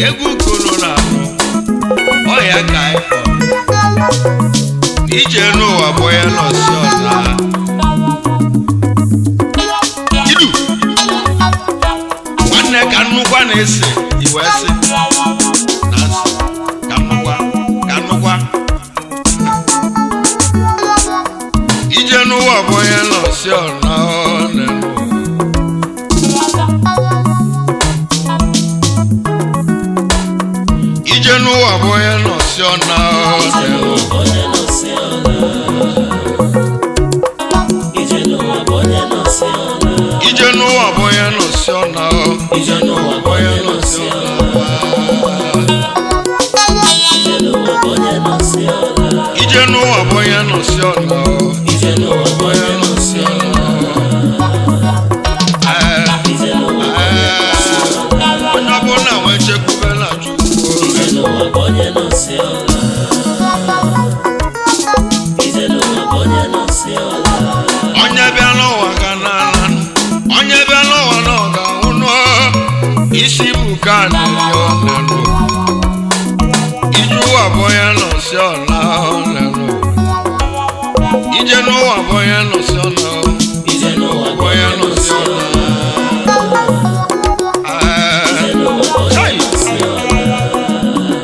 Egwu koro na anụ ọya ka anyị kpọrọ ije n'ụwa bụ onye nọsi ọla idu nwanne ka nnukwu na-ese iwe sị na nsị ka nnukwu ka nnukwu ije n'ụwa bụ onye nọsi ọla n'ụwa. Ije n'ụwa bụ onye nọsi ọna Ije n'ụwa bụ onye nọsi ọla. Ije n'ụwa bụ onye nọsi ọna Ije n'ụwa bụ onye nọsi ọla. Ije n'ụwa bụ onye nọsi ọna Ije n'ụwa bụ onye nọsi ọla. Ee, Ije n'ụwa bụ onye nọsi ọla. onye ọbụla nwee chekwube na Chukwu. Ije n'ụwa bụ onye nọsi ọla. Ije n'ụwa bụ onye nọsi ọla. Onye bịa n'ụwa ga n'ala, onye bịa n'ụwa na ọ ga-anwụ nụ. Isi bụ ka a na-eri ọnanụ. Ije ụwa bụ onye nọsi ọla ọnanụ. Ije n'ụwa bụ onye nọsi ọla Ije n'ụwa bụ onye onye nọsi nọsi ọla. ọla. Ee. Ije n'ụwa bụ onye Chai! nọsi ọla.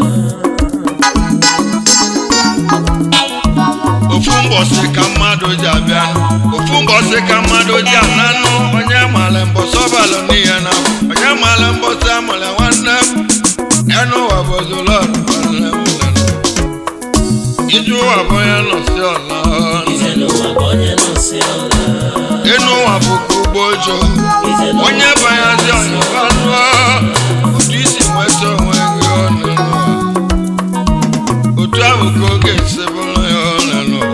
Ofu mbọsị ka mmadụ ji abịa, ofu mbọsị ka mmadụ ji ananụ. Onye mara mbọsị ọbalụ n'ihe na onye mara mbọsị amụrụ nwanne m enu ụwa bụ ozulọrụ nwanne m nọ. Ije ụwa bụ onye nọsi ọla. Ije n'ụwa bụ onye nọsi ọla. Enu ụwa bụ ka ugbo ojo Ije n'ụwa onye bụ onye banyazi nọsi ọnyịba ọla. nụọ otu isi nweta onwe gị ọnụ n'ụwa. Otu ahụ ka oge esi bụrụ ya ọnụ n'ụwa.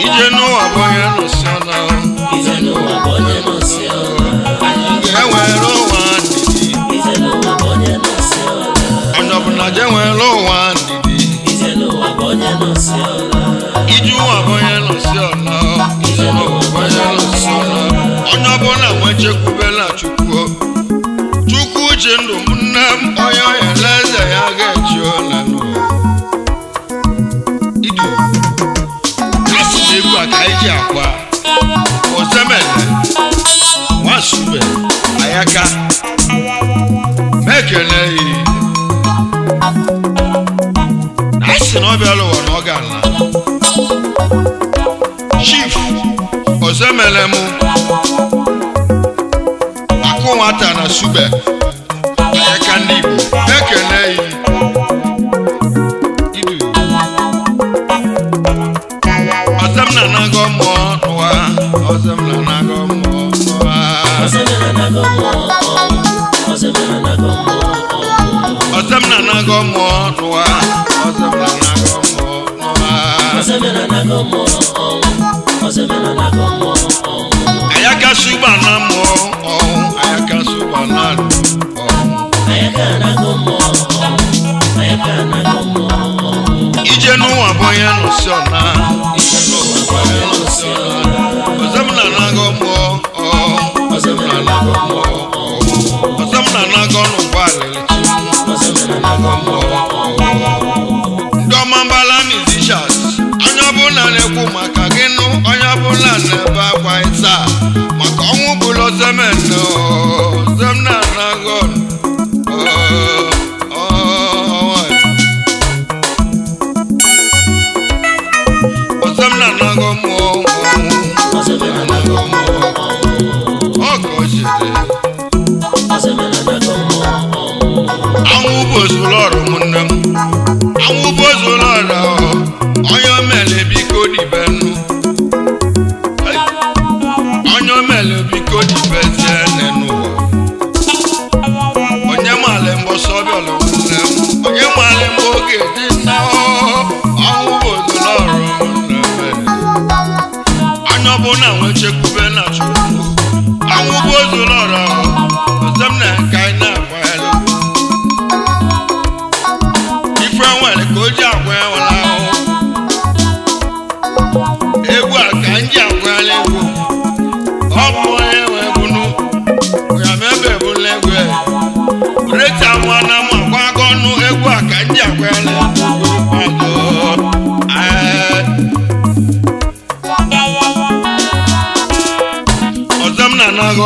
Ije n'ụwa bụ onye nọsi ọla. Ije n'ụwa bụ onye nọsi ọla. Enwere ụwa ndidi. Ije n'ụwa bụ onye nọsi ọla. Onye ọbụla je nwere ụwa ndidi. Ije n'ụwa bụ onye nọsi ọla. Ije ụwa bụ onye nọsi ọla. Ije n'ụwa bụ onye nọsi ọla. Onye ọbụla nwe chekwube na Chukwu. Chukwu ji ndụ m nne m onye ọya eze ya ga-echi ọla n'ụwa. Idu a sị na egwu a ka anyị ji akwa Ozemene Nwasube Ayaka mekele yi a sị na ọ bịala ụwa na ọ ga-ala. Chief Ozemene mụ akụ nwata na Sube Ayaka ndị Igbo mekele yi idu ọzọ m na-anago mmụọ n'ụwa, ọzọ m na-anago mmụọ n'ụwa. Ọzọmena nago mmụọ ọnwụ. Ọzọmena nago mmụọ ọnwụ. Ọzọ m na-anago mmụọ n'ụwa, ọzọ m na-anago mmụọ n'ụwa. Ọzọmena nago mmụọ ọnwụ. Ọzọmena nago mmụọ ọnwụ. Ayaka suba na mmụọ ọnwụ, ayaka suba na ndụ ọnwụ. Ayaka nago mmụọ ọnwụ. Ayaka nago mmụọ ọnwụ. Ije n'ụwa bụ onye nọsi ọna. Ije n'ụwa bụ onye nọsi ọla. Ọzọ m na-anago mmụọ ọnwụ, ọzọ m na-anago mmụọ ọnwụ. Ọzọ m na-anago n'ụwa alịlị chi. Ọzọmena nago mmụọ ọnwụ. Ndị ọma mbala musicians, onye ọbụla na-ekwu maka gị nụ, onye ọbụla na-ebe akwa ịta maka ọnwụ bụrụ ozemene ozem na-anago ozem na-anago mmụọ ọnwụ. Ọzọmena nago mmụọ ọnwụ. Ọ ka o si dị. Ọzọmena nago mmụọ ọnwụ. Anwụ bụ ozulọrụ ụmụnne m, anwụ bụ ozulọrụ, onye omele biko dibe nnu. Hey! Onye omele biko dibe zie n'ụwa. Onye male mbọ sọbịọlụ nwanne m, onye male mbọ oge dị nna. Ọnwụ bụ ozulọrụ ụmụnne m. Onye ọbụla nwe chekwube na Chukwu. Anwụ bụ ozulọrụ ọzọ m na nke anyị na-agba elu. Ife nwere ka o ji agwa enwere ahụ. Egwu a ka m ji agwala egwu. Ọ bụ onye nwe egwu nụ ya ma ebe ebula egwu ya. Reta.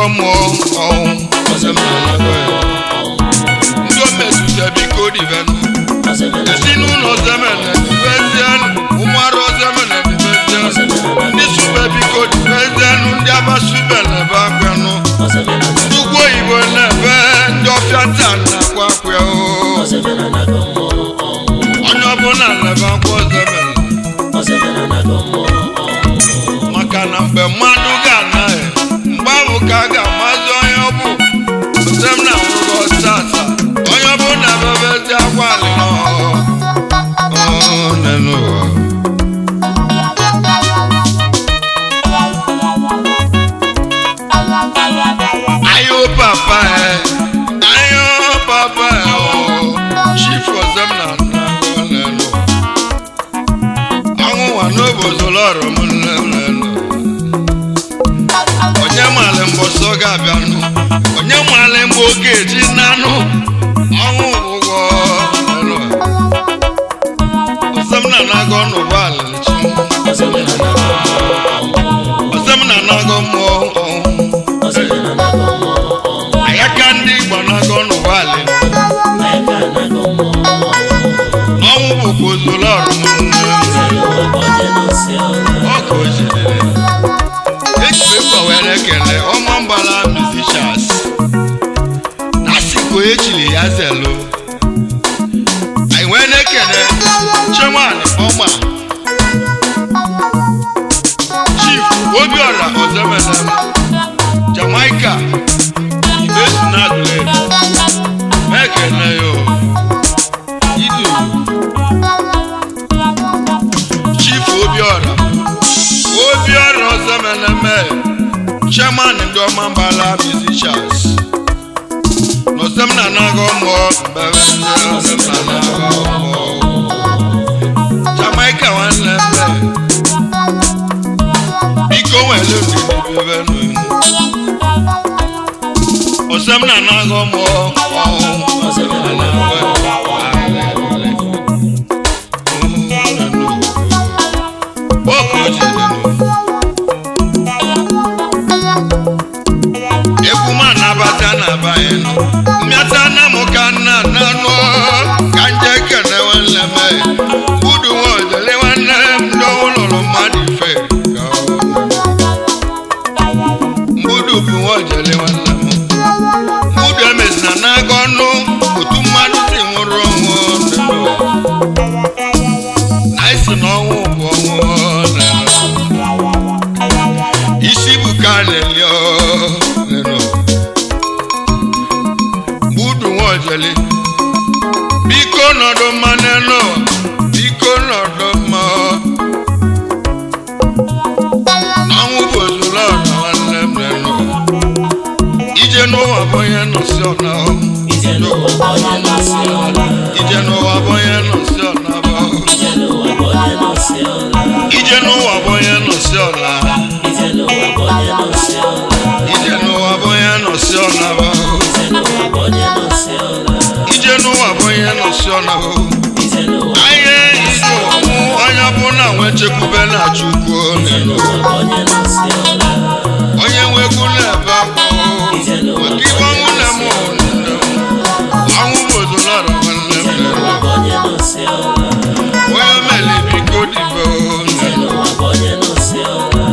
mmụọ ọnwụ Ozemena anago ya. Ndị ometụta biko divenụ ezinụlọ Ozemena dibezienụ ụmụarụ Ozemena dibezienụ ndị sube biko dibezienụ ndị abasube na-ebe akwanụ ndị ugwu oyibo na-ebe ndị ọfịa taa na-akwa akwa o onye ọbụla na-ebe akwa Ozemena maka na mgbe mmadụ ga-anaghị mgbe ahụ ka a ga-amazi onye ọ bụ Ozemena nwụrụ tata onye ọbụla bebezi akwa alịnọ n'ụwa. Ayo papa ẹ, ayo papa ẹ o, Chief Ozemena na-agụ n'elu. Ọnwụ nwa n'obodo lọrọ m nne m n'elu. Onye maara mbọsị ọ ga-abịanụ, onye maara mgbe ọ ga-eji nanụ, ọnwụ bụ ụgwọ n'elu. Ozemena na-agụ n'ụwa alịlị chi. Ozemena na-agụ mmụọ ọnwụ. Ayaka ndị Igbo na-agụ n'ụwa alịlị. Ọnwụ bụkwa ozolo ọrụ m nne m. Ọkụ ojidere. Ejikwa were ekele ọma mbala musicians. Na sịkwa echiri ya zelu. Anyị wee na-ekele Chairman Ọma Chief Obiora Ozemena Jamaica Ibesunadule mekene yo Idu Chief Obiora Obiora Ozemena mee Chairman ndị ọma mbala musicians n'Ozemena anaghị mmụọ mbebe ndị Ozemena anaghị mmụọ Jamaica nwanne mme biko nwere ndidi bebe nụ Ozemena anaghị mmụọ Ozemena anaghị egwu m anabata na-aba anyị nọ mmịata na mụ ka nna nna nụọ ka nje kene nwanne m budu nwa ojele nwanne m ndị ụlọrụ mmadụ ife ka ọ mbudu bụ nwa ojele nwanne m mbudu emezina n'aka ọnụ otu mmadụ si nwụrụ ọnwụ na isi na ọnwụ bụ ọnwụ isi bụ ka a na-eli ọ mbudu nwa ojele biko nọdụ mma n'elu ụwa biko nọdụ mma ọnwụ bụ ozuru ọna nwanne m n'elu ụwa ije n'ụwa bụ onye nọsi ọna Ije n'ụwa bụ onye nọsi ọla. ije n'ụwa bụ onye nọsi ọna bụ Ije n'ụwa bụ onye nọsi ọla. ije n'ụwa bụ onye nọsi ọna Ije n'ụwa bụ onye nọsi ọla. ije n'ụwa bụ onye nọsi ọna bụ Ije n'ụwa bụ onye nọsi ọla. ije n'ụwa bụ onye nọsi ọna bụ Ije n'ụwa anyị ije ụwa mụ onye ọbụla nwe chekwube na Chukwu Ije n'elu n'ụwa bụ onye nọsi ọla. onye nwe egwu na-ebe akwa Ije n'ụwa maka ibe ọnwụ na-eme nne m ọnwụ bụ ozolọrọ nwanne m Ije n'ụwa bụ onye nọsi ọla. onye mere biko dibe Ije n'ụwa bụ onye nọsi ọla.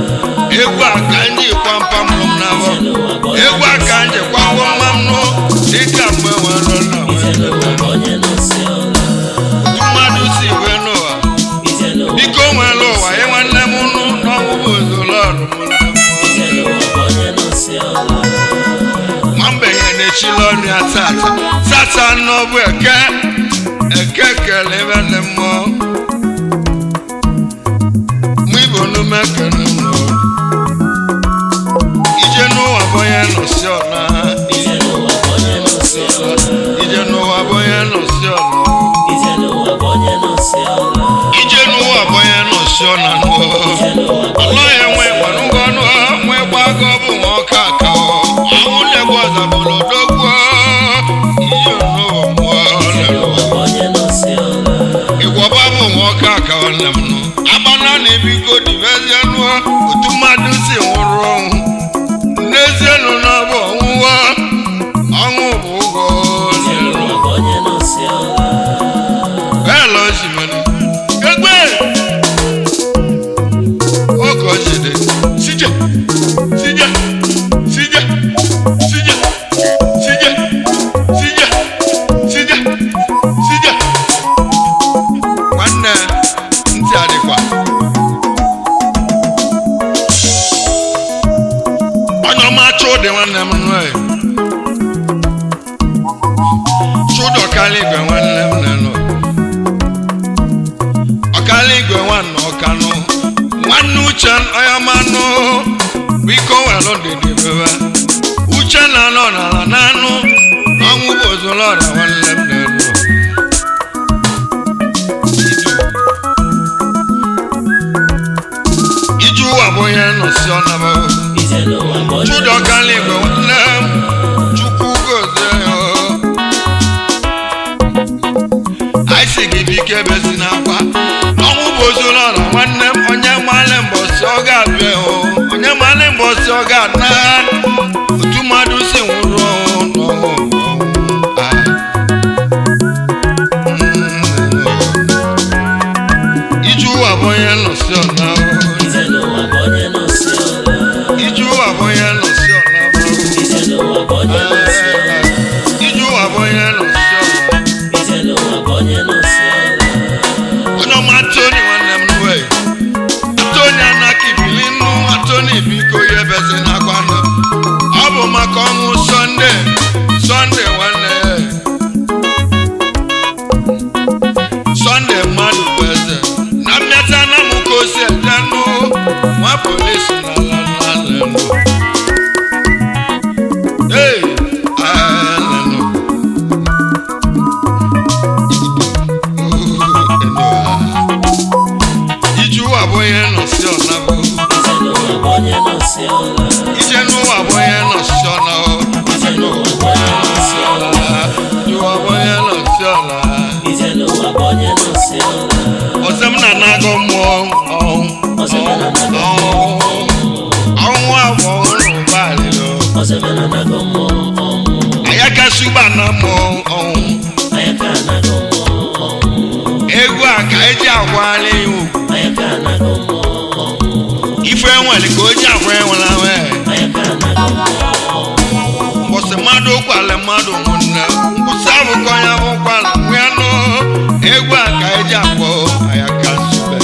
egwu aka ndị kwampa mụrụ m n'afọ Ije n'ụwa bụ onye egwu aka ndị kwakwo nwa m nụ dịka mgbe nwere nna Ije nwere n'ụwa bụ onye nọsi ọla. otu mmadụ si wee n'ụwa Ije n'ụwa biko nwere ụwa ị nwanne m nụ n'ọnwụ bụ ozolọrọ nwanne m Ije n'ụwa bụ onye nọsi ọla. nwambe ya na-echila ọnụ ya tata tata n'ọbụ eke eke kele ebe ndị mmụọ mụ ibo n'ume kene mmụọ ije n'ụwa bụ onye nọsi ọna Ije n'ụwa bụ onye nọsi ọla. ije n'ụwa bụ onye nọsi ọna Ije n'ụwa bụ onye nọsi ọla. ije n'ụwa bụ onye nọsi ọna nụọ Ije n'ụwa bụ ọlọ onye ya nwe gbanụgọ ọnụ nwe gbago bụ nwa ọka aka ọnwụ na-egbu ọzabụlụ odogwu ihe n'ụwa mmụọ Ije n'ụwa bụ onye nọsi ọla. ịgwọba bụ nwa ọka aka nwanne m nụ agbana na ebiko dibezie nụọ otu mmadụ si nwụrụ ọnwụ n'ezie nụ na ọ bụ Ọkala igwe nwanne m nenụ. Ọkala igwe nwanne ọkanụ. Nwanne uche onye manụ. Biko welụ ndidi bebe. Uche na anọ n'ala n'anụ. Ọnwụ bụ ozuru ọrịa nwanne m nenụ. Iju ụwa bụ onye nọsi ọnaba. Ije n'ụwa bụ onye Chude ọkala igwe nwanne m. Chukwu gozie ya. Anyị sị gị biko ebezi n'akwa. Ọnwụ bụ ozuru ọra nwanne m. Onye malị mbọsị ọ ga-abịa o. Onye malị mbọsị ọ ga-ana. Otu mmadụ si nwụrụ ọnwụ n'ọnwụ bụ ọnwụ. Ah. Iju ụwa bụ onye nọsi ọna o. Ije n'ụwa bụ onye nọsi ọla. Iju ụwa bụ onye nọsi ọna o. Ije n'ụwa bụ onye nọsi ọla. Iju ụwa bụ onye nọsi ọna. Ije n'ụwa bụ onye nọsi ọla. Onye ọma Tony nwanne m n'uwe. Tony anaki bili nnu, Tony biko ya ebezi n'akwa nụ. Ọ bụ maka ọnwụ Sunday, Sunday nwanne. Sunday mmadụ bụ eze. Na mmeta na mụ ka o si eje nụ, nwa polisi na ala nna nụ. Hey, ah, nụ. Ije ụwa bụ onye nọsi ọna bụ. Ije n'ụwa bụ onye nọsi ọla. Ije n'ụwa bụ onye nọsi ọna o. Ije n'ụwa bụ onye nọsi ọla. Ije ụwa bụ onye nọsi ọna. Ije n'ụwa bụ onye nọsi ọla. Ọsẹ m na-anago mmụọ ọnwụ. Ọsẹ m na-anago Ọnwụ. Ọnwụ abụọ n'ụba alịlọ. Ọsẹ m na-anago mmụọ ọnwụ. Ayaka sugba na mmụọ ọnwụ. Ayaka anago mmụọ ọnwụ. Egwu a ka eji agwali ya ugwu. Ayaka anago mmụọ ọnwụ. Ife enwere ka o ji agwa enwere ahụ. Ayaka anago mmụọ ọnwụ. Mbọsị mmadụ kwale mmadụ nwụnne. Mbọsị abụkọ ya bụ kwale nwee nụ. Egwu a ka eji akpọ ayaka sube.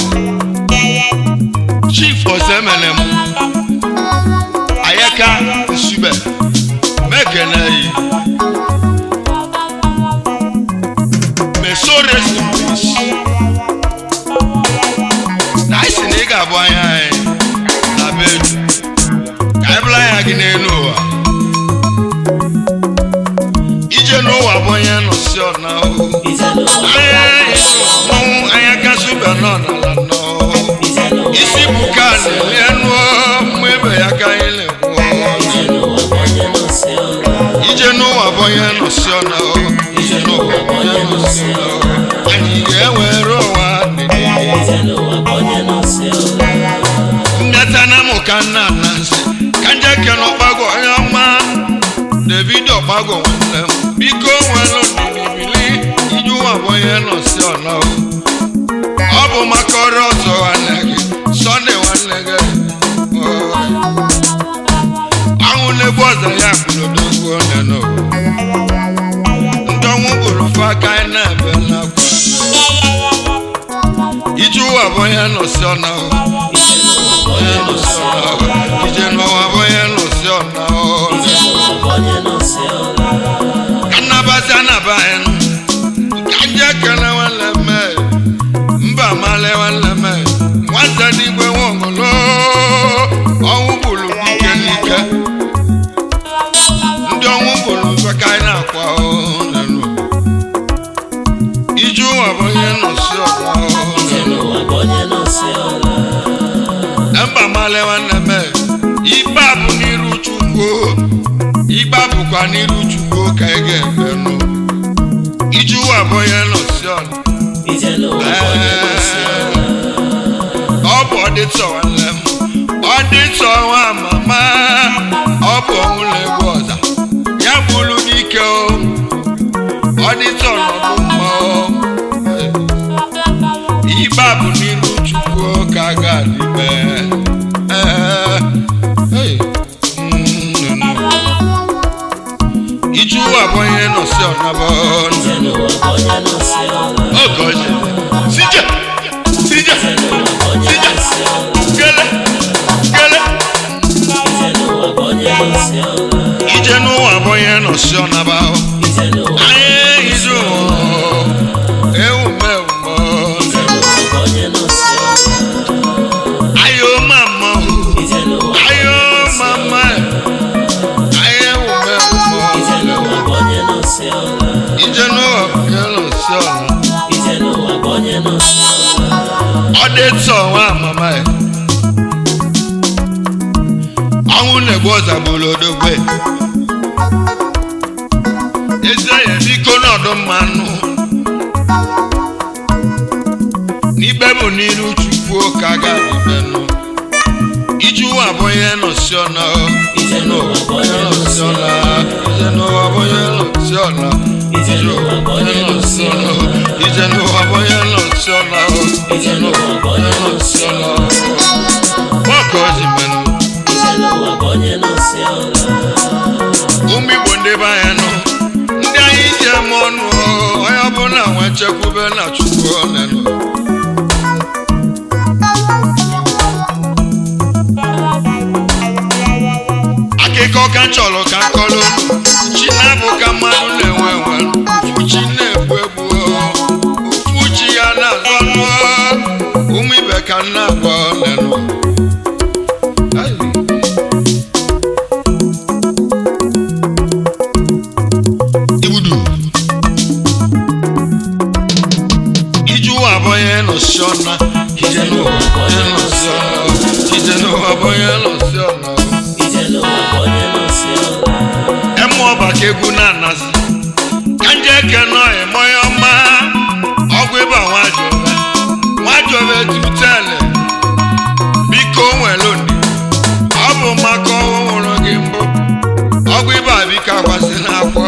Chief Osemele m. Ayaka sube. Mekene yi. May so rest in peace. Na anyị sị na ị ga-abụ anya anyị na be eju. Ka anyị bụrụ anya gị n'elu ụwa. Ije n'ụwa bụ onye nọsi ọna o. Ije n'ụwa bụ onye Ee, nọsi ọla. mmanwụ anya kasị ube nọ n'ala nọ. Ije n'ụwa Isi bụ bụ onye ka nọsi na-eli ọla. enu mụ ebe ya ka anyị na-ekwu. Ije n'ụwa bụ onye nọsi ọla. Ije n'ụwa bụ onye nọsi ọna o. Ije n'ụwa bụ onye nọsi ọla. Anyị ga-ewere ụwa ndidi. Ije n'ụwa bụ onye nọsi ọla. Ndeta na mụ ka nna nna nsị ka nje kene ọkpagwo onye ọma David ọkpagwo nwanne m biko nwelu ndidi bili ije ụwa bụ onye nọsi ọna o. Ọ bụ maka ọrụ ọzọ nwanne gị Sunday nwanne gị Oh. Anwụ na-egbu ọzọ ya kwuru odogwu onye n'ụwa ndị ọnwụ gburu fa aka anyị na-ebe n'akwa. Ije ụwa bụ onye nọsi ọna o. Ije n'ụwa bụ onye nọsi ọla. Ije n'ụwa bụ onye nọsi ọna o. Ije n'ụwa bụ onye nọsi ọla. Ka nnabazi anaba anyị nụ. Ka nje kele nwanne m e. Mba male nwanne m e. Nwata n'igwe nwongolo. Ọnwụ gburu n'ike n'ike. Ndị ọnwụ gburu mfe ka anyị na-akwa o nenu. Ije ụwa bụ onye nọsi ọna o. Ije n'ụwa bụ onye nọsi ọla. Mba male nwanne m e. Ikpe a bụ n'iru Chukwu. Ikpe a bụkwa n'iru Chukwu ka ị ga-ekpe nụ. Ije ụwa bụ onye nọsi ọna. Ije n'ụwa bụ onye nọsi ọla. Ọ bụ ọdịtọ nwanne m. Ọdịtọ nwa mama. Ọ bụ ọnwụ na-egbu ọza. Ya bụrụ n'ike o. Ọdịtọ nọdụ mma o. Ikpe a bụ n'iru Chukwu ka a ga-adịbe. Ee, hey, mm, no, no. Ije ụwa bụ onye nọsi ọnabọ. Ije n'ụwa bụ onye nọsi ọla. Oge ọjị. Sije! Sije! Ije n'ụwa bụ onye nọsi ọla. Gele! Gele! Ije n'ụwa bụ onye nọsi ọla. Ije n'ụwa bụ onye nọsi ọnaba. Ije n'ụwa bụ Anyị onye ije nọsi ụwa. nọsi ọla. Ije n'ụwa bụ onye nọsi ọla. Ije n'ụwa bụ onye nọsi ọla. Ọ dị tọ nwa mama ya. Ọnwụ na-egbu ọzagburu odogwe. Eze ya biko n'ọdụ mmanụ. N'ikpe bụ n'iru Chukwu ka ga-abịa nụ. Ije ụwa bụ onye nọsi ọla. Ije n'ụwa bụ onye nọsi ọla. Ije n'ụwa bụ onye nọsi ọla. Ije n'ụwa bụ onye nọsi ọla. Ije n'ụwa bụ onye nọsi ọla. Ije n'ụwa bụ onye nọsi ọla. Nwoke ozi mmanụ. Ije n'ụwa bụ onye nọsi ọla. Ụmụ Igbo ndị be anyị nụ, ndị anyị ji eme ọnụ, onye ọbụla nwe nchekwube na Chukwu ọnenụ. Akụkọ ka m chọrọ ka m kọrọ unu, chi na-abụ ka mmadụ na-enwe enwe, ofu chi na-egbu egbu, ofu chi ya na-azọ nụ, ụmụ ibe ka m na-agwa ọnenụ. Ai. Igbudu. Ije ụwa bụ onye nọsi ọna. Ije n'ụwa bụ onye nọsi ọna. Ije n'ụwa bụ onye nọsi ọna. Ije n'ụwa bụ onye nọsi ọla. Emu ọba ka egwu na-anasị. Ka nje eke nọ ịmọya ọma. Ọgwụ ịba nwajọbe. Nwajọbe tutele. Biko nwere ondi. Ọ bụ maka ọnwụ nwụrụ gị mbụ. Ọgwụ ịba biko akwasị n'akwọ.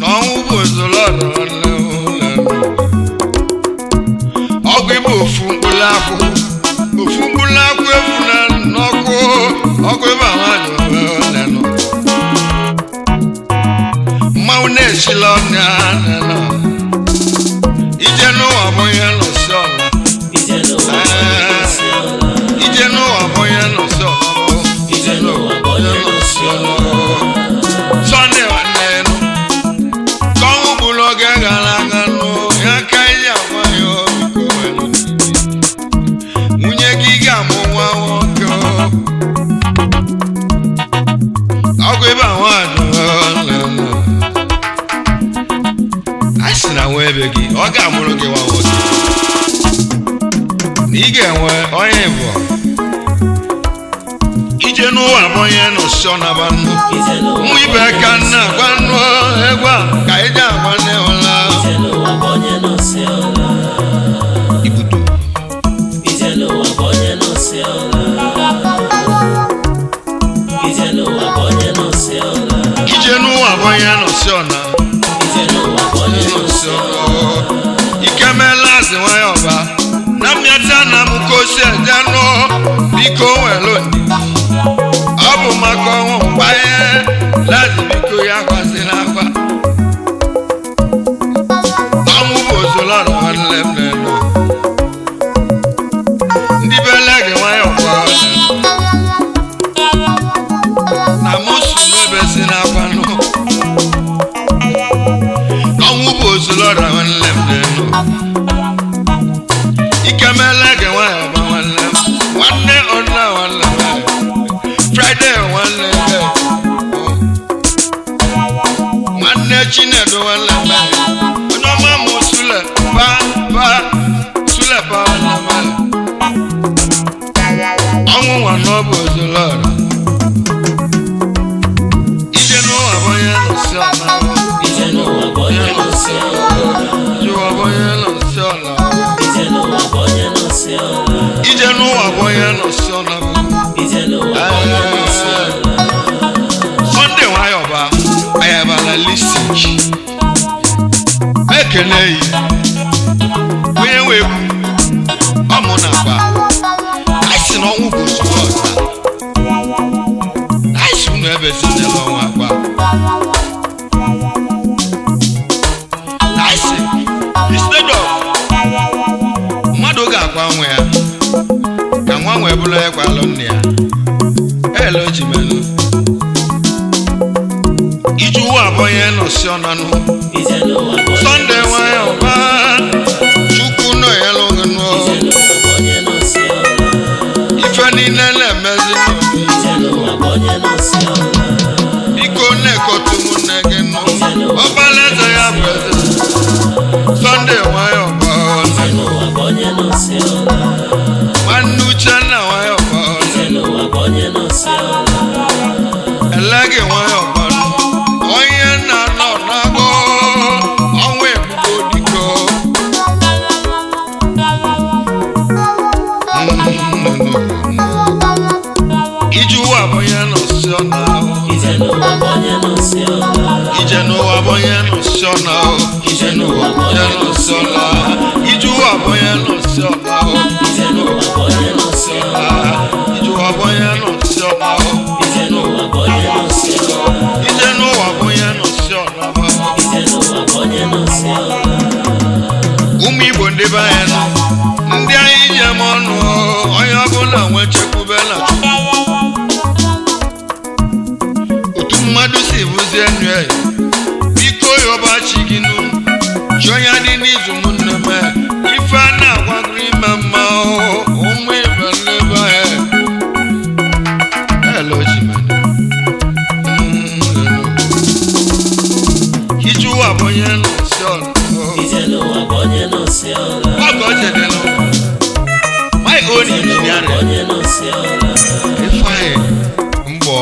Na ọnwụ bụ ozolo ọdọrọ nne ọgwụ ịba ofu mkpụrụ akwụ. Ofu mkpụrụ akwụ efu na n'ọkụ. Ọgwụ ịba nwajọbe nenụ. Mmanwụ na-esila ọnya nenụ. Ije n'ụwa bụ onye nọsi ọla. Ije n'ụwa bụ onye nọsi ọla. Ije n'ụwa bụ onye nọsi ọla. Ije n'ụwa bụ onye nọsi ọla. Sọnde nwanne nụ. Ka ọnwụ gburu oge gara aga nụ, ya ka ihe agwa ya biko nwere ndidi. Nwunye gị ga-amụ nwa nwoke. Ọgwụ ịba nwaanyị nọ. A sị na nwa ebe gị, ọ ga-amụrụ gị nwa nwoke. Na ị ga-enwe onye ịbụ. Ije n'ụwa bụ onye nọsi ọ naba nnụ. Ije n'ụwa Ụmụ bụ ibe onye ka nọsi nna gwa nnụ egwu a ka ị ji agwa nne ụla. Ije n'ụwa bụ onye nọsi ọla. Ibudo. Ije n'ụwa bụ onye nọsi ọla. Ije n'ụwa bụ onye nọsi ọla. Ije n'ụwa bụ onye nọsi ọna. Ije n'ụwa bụ onye nọsi ọla. Ike meela azị nwayọ ọba. Na mmịata na m ka o si eje nụ biko nwere ndidi. Ọ bụ maka ọnwụ mgbanye lazi biko ya kwasịrị akwa. Ọnwụ bụ ozolo ọrụ nwanne m na-enu. Ndị bele gị nwayọ kwa na mụ si n'ebe si n'akwa nụ. Ọnwụ bụ ozolo ọrụ nwanne m na-enu. Ike meela gị nwayọ ba nwanne m. Nwanne ọna nwanne m. Friday nwanne m. Nwanne Chinedu nwanne m. Onye ọma mụ Sule pa pa Sule pa nwanne m. Ọnwụ nwa n'ọbụ ozolo ọrụ. Ije n'ụwa bụ onye nọsi ọla. Ije n'ụwa bụ onye nọsi ọla. Ije ụwa bụ onye nọsi ọla. Ije n'ụwa bụ onye nọsi ọla. Ije n'ụwa bụ onye nọsi ọla. Ije n'ụwa bụ onye nọsi ọla. Sunday nwayọba ayabala lisik ekele yi onye nwe egwu ọmụ na agba anyị sị na ọnwụ bụ ozugbo ọza anyị sị unu ebezinela ọnwa agba anyị sị instead of mmadụ ga-agwa nwa ya ka nwa nwee bụrụ ya gwalụ nne ya ele o ji menụ ije ụwa bụ onye nọsi ọnanụ Ije n'ụwa bụ onye Sọnde nọsi nwayọ ọla. ba Chukwu nọ ya lụghị nụ Ije n'ụwa bụ onye nọsi ọla. ife niile na-emezi n'obi Ije n'ụwa bụ onye nọsi ọla. biko na-ekọta ụmụnne n'ụwa bụ onye nụsị ọna o. Ije n'ụwa bụ Onye onye nụsị ọna. Ije ụwa bụ onye nụsị ọna o. Ije n'ụwa bụ onye nụsị ọla. Ije ụwa bụ onye nụsị ọna o. Ije n'ụwa bụ onye nụsị ọla. Ije n'ụwa bụ onye nụsị ọna o. Ije n'ụwa bụ onye nụsị ọla. Ụmụ Igbo ndị be anyị nọ, ndị anyị ji eme ọnụ, onye ọbụla nwe chekwube na Chukwu. Otu mmadụ si bụzie nnu ya, biko yọba chi gị nụ, chi onye dị n'izu m nne m, ife a na-agwagoro ime mma o, ụmụ Igbo ndị be anyị. Hello, Chimene. Hello. Ije ụwa bụ onye nụsị ọnụ. Ije n'ụwa bụ onye nụsị ọla. Ọgọ jedelu. My own Ije n'ụwa bụ engineering. onye nụsị ọla. Ifeanyị mgbọ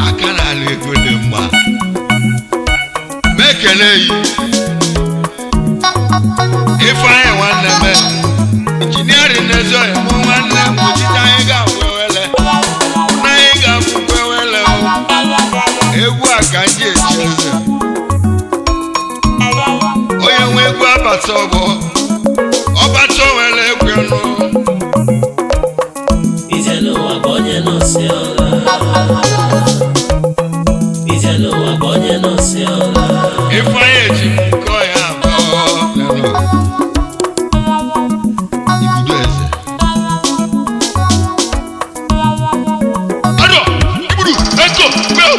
aka na-alụ ego dị mma. Mekele yi. Ifeanyị nwanne m. Engineering n'ezi ọhịa mụ nwanne m ojiji anyị ga-abụ ewele. Na anyị ga-abụ ewele o. Egwu a ka m ji echi eze. Onye nwe egwu abata ọgbọ. Ọbata owele egwu nụ. Ije n'ụwa bụ onye nụsị ọla. Ije n'ụwa bụ onye nụsị ọla. Ifeanyị eji m nke ọhịa abụọ lelo. Ibudo eze. Adọ, ibudu, eko, gbeo.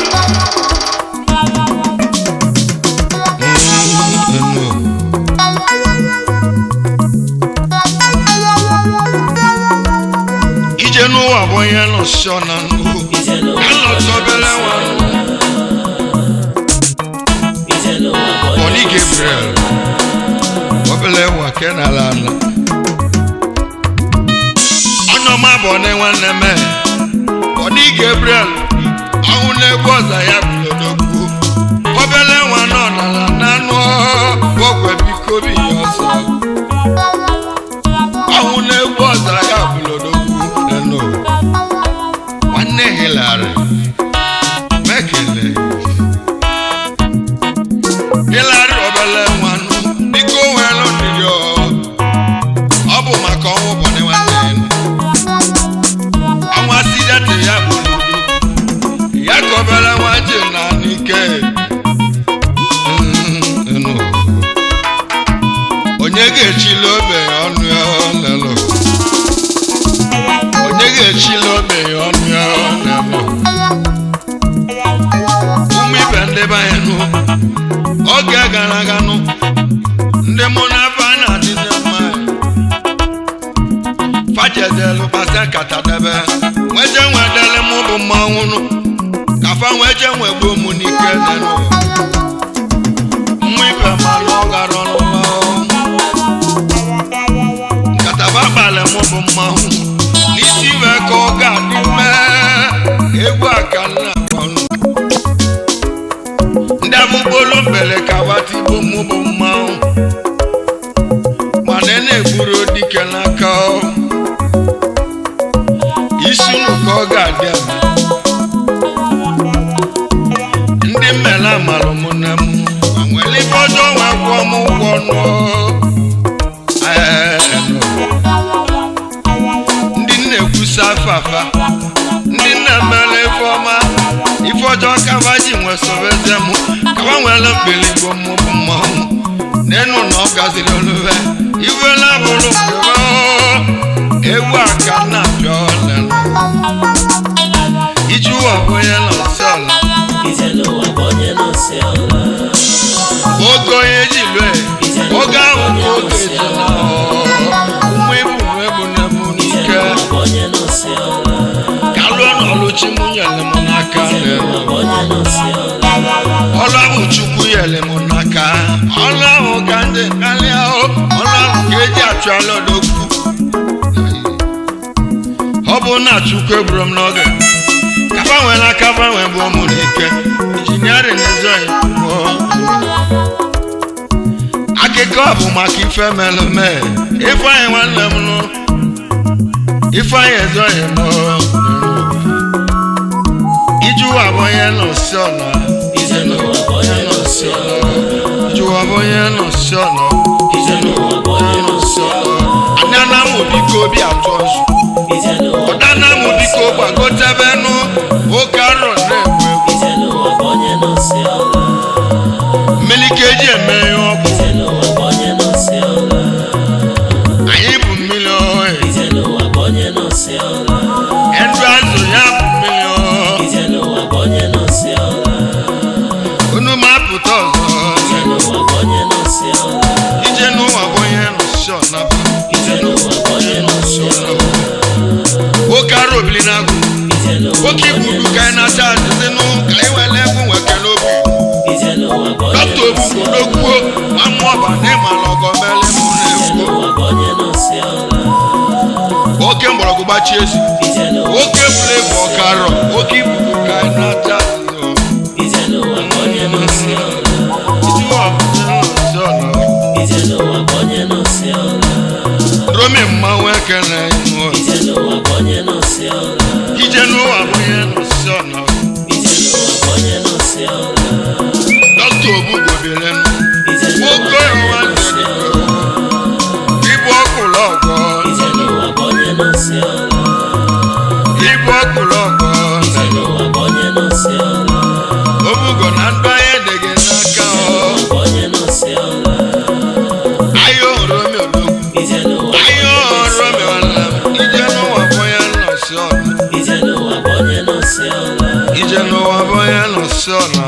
Ije n'ụwa bụ onye nọsọ na nnukwu. Ije n'ụwa Ka bụ onye nọtọ obere nụsị nwa. ọla. Ije n'ụwa bụ onye Bọ̀ní nụsị Gabriel. ọla. Obele nwa ke n'ala ala. Ọnọma Bọ̀ní nwanne m. Bọ̀ní Gabriel. Ọnwụ na-egbu ọza ya bụ odogwu. Obele nwa nọ n'ala n'anụ ogwe biko bi ya ọsọ. Ọnwụ na-egbu ọza ya bụ odogwu. Nenu. Nwanne Hillary. Mekele. Hillary obele nwa nụ, biko nwere ndidi ọ. Ọ bụ maka ọnwụ Bọ̀ní nwanne ya nụ. Ọnwa asidenti ya bụ n'udo. Ya ka obele nwa ji na n'ike. Nụ. Onye ga-echili ogbenye ọnụ ya lelụ. Onye ga-echili ogbenye ọnụ ya lelụ. Ụmụ ibe ndị be anyị nụ. Oge gara aga nụ, ndị mụ na afa na-adị ndị mma fajedelu gbasa nkata debe nweje nwedele mụ bụ mmanwụ nụ ka fa nweje nwegbuo mụ n'ike nenụ mmụ ibe mana ọ gara ọnụma nkata fa kpalị mụ bụ mmanwụ n'isi iwe ka ọ ga-adị mee egwu aka nna ọnụ ndị abụgbolu mbele ka gbatigbo mụ bụ mmanwụ mana ị na-egburu dike n'aka ọ. Isi unu ka ọ ga-adị ama. Ndị mmele amalụ mụ na m ma nwere ife ọjọọ nwa kwụọ m ụgwọ nụọ. Ee, nụ. Ndị nna ekwusa afa afa, ndị nna mere ife ọma, ife ọjọọ kaba ji nwe sobeze mụ, kaba nwere mkpiligbo mụ bụ mmanwụ. N'enu na ọ gaziri olube, iwela bụrụ nke egwu aka na-apịa ọlelụ. Ije ụwa bụ onye nọsị ọla. Ije n'ụwa bụ onye nụsị ọla. Oge onye ji lue, oge ahụ ka oge ji nọ. Ụmụ ibu m ebu na m Ije n'ike. n'ụwa bụ onye nụsị ọla. Ka lụọ n'ọlụchi m nyere m n'aka Ije n'ụwa bụ onye nụsị ọla. Ọlụ ahụ Chukwu nyere m n'aka. Ọlụ ahụ ka ndị karịa o. Ọlụ ahụ ka eji achụ ala odogwu. Ọ bụ na Chukwu egburu m n'oge. Ka gbanwere aka gbanwe bụ ụmụ n'ike. Injiniarịn ezi oyi pụọ. Akụkọ bụ maka ife melụ mee. Ifeanyị nwanne m nụ. Ifeanyị ezi oyi mụ. Iju ụwa bụ onye nọ si ọna. Ije n'ụwa bụ n'ụwa bụ onye nọsi ọnọ. Ije n'ụwa bụ onye nọsi ọla. Anya na mụ biko obi atọ nzu. Ije n'ụwa bụ Ụda na mụ biko gbagotebenu oke arọ na-egbu egbu. Ije n'ụwa bụ onye nọsi ọla. Mmiri ka eji eme ihe ọkụ. Ije n'ụwa bụ onye nọsi ọla. Anyị bụ mmiri ọhụrụ. Ije n'ụwa bụ onye nọsi ọla. Ndụ azụ ya bụ mmiri ọhụrụ. Ije n'ụwa bụ onye nọsi ọla. Unu ma pụta ọzọ. Ije n'ụwa bụ onye nọsi ọla. Ije n'ụwa bụ onye nọsi ọna. Ije n'ụwa bụ onye nọsi ọla. Oke arọ obili na-agụ. Ije n'ụwa Oke bụ igbu onye udu ka anyị na-acha azụzinụ ka anyị were egwu nwekele obi. Ije n'ụwa bụ onye Dọkịta nọsi Ogbugbu ọla. n'okwuo ma mmụọ ba na ịmala ọgọ mele mụ Ije na-ekwu. n'ụwa bụ onye nọsi ọla. Oke mgbọrọgwụ gbachie ezi. Ije n'ụwa Oke buru ebu ọka arọ. Oke igbu udu ka anyị na-acha azụzinụ. Ije n'ụwa bụ onye nọsi ọla. Ije ụwa bụ onye nọsi ọna. Ije n'ụwa bụ onye nọsi ọla. Romi mmanwụ ekele ịnụ. Ije n'ụwa bụ onye nọsi ọla. Ije n'ụwa bụ onye nọsi ọna. Ije n'ụwa bụ onye nọsi ọla. Dọkịta Ogbugbo bịara nụ. Ije n'ụwa Nwoke bụ onye ọwa nọsi nzere ọla. Ibu ọkụlụ ọgọ. Ije n'ụwa bụ onye nọsi ọla. Ibu ọkụlụ ọgọ. Ije n'ụwa bụ onye nọsi ọla. Obugo na ndụ anyị dị gị n'aka Ije ọ. n'ụwa bụ onye nọsi ọla. Ayo Romi odogwu. Ije n'ụwa bụ Ayo onye nọsi Romi ọla. ọla. Ije n'ụwa bụ onye nọsi ọla. Ije n'ụwa bụ onye nọsi ọla. Ije n'ụwa bụ onye nọsi ọla.